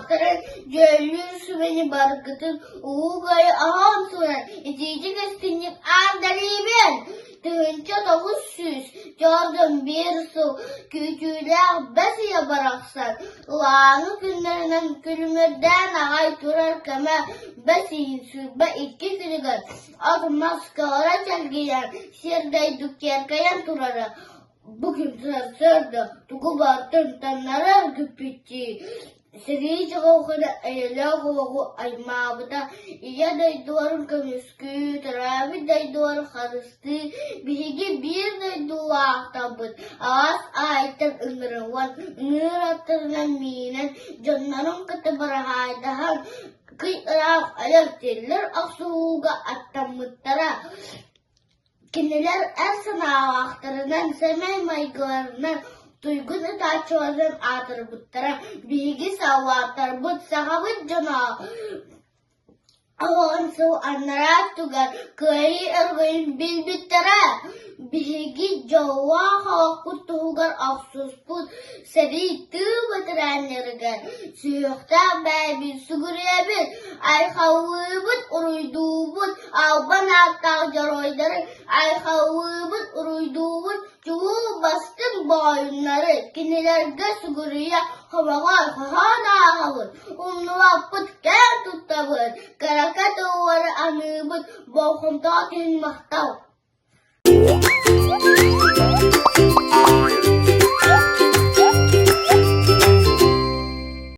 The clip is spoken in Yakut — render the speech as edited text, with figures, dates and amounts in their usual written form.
дойдулаахтарын дьүүллүүр сүбэни баргытын Улуу Кыайыы аһаан туран итиитик истиҥник аандарыыбын! 1991 сыл күүтүүлээх бэс ыйа барахсан ылааҥы күннэринэн күлүмүрдээн аҕай турар кэмэ бэс ыйын 22 күнүгэр от-мас көҕөрө чэлгийэн сир-дойду киэркэйэн турара. Бу күн сарсыарда тугу барытын таҥнары эргиппиттии Сэрии чаҕылхана эйэлээх олоҕу аймаабыта, Ийэ дойдуларын көмүскүү, төрөөбүт дойдуларын харыстыы биһиги биир дойдулаахтарбыт араас аайтан ыҥырыллан, ыҥыыр аттарынан миинэн, дьоннорун кытта быраһаайдаһан, кый ыраах айар-тиллэр охсуһууга аттаммыттара. Кинилэр эр санаалаахтарынан, сэмэй майгыларынан, туйгун ытааччыларынан аатырбыттара. Биһиги саллааттарбыт, сахабыт дьоно оҕон сыл анараа өттүгэр Кыайыы өрөгөйүн билбиттэрэ. Биһиги дьоллоох олохпут туһугар охсуспут сэрии тыыл бэтэрээннэригэр сүһүөхтээх бэйэбит сүгүрүйэбит, айхаллыыбыт, уруйдуубут, албан ааттаах дьоруойдары айхаллыыбыт, уруйдуубут, чулуу бастыҥ буойуннары кинилэргэ сүгүрүйэ хомоҕой хоһоон ааҕабыт, умнубаппыт, кээн туттабыт, кырака тыллары аныыбыт, болҕомтоҕо иһин махтал.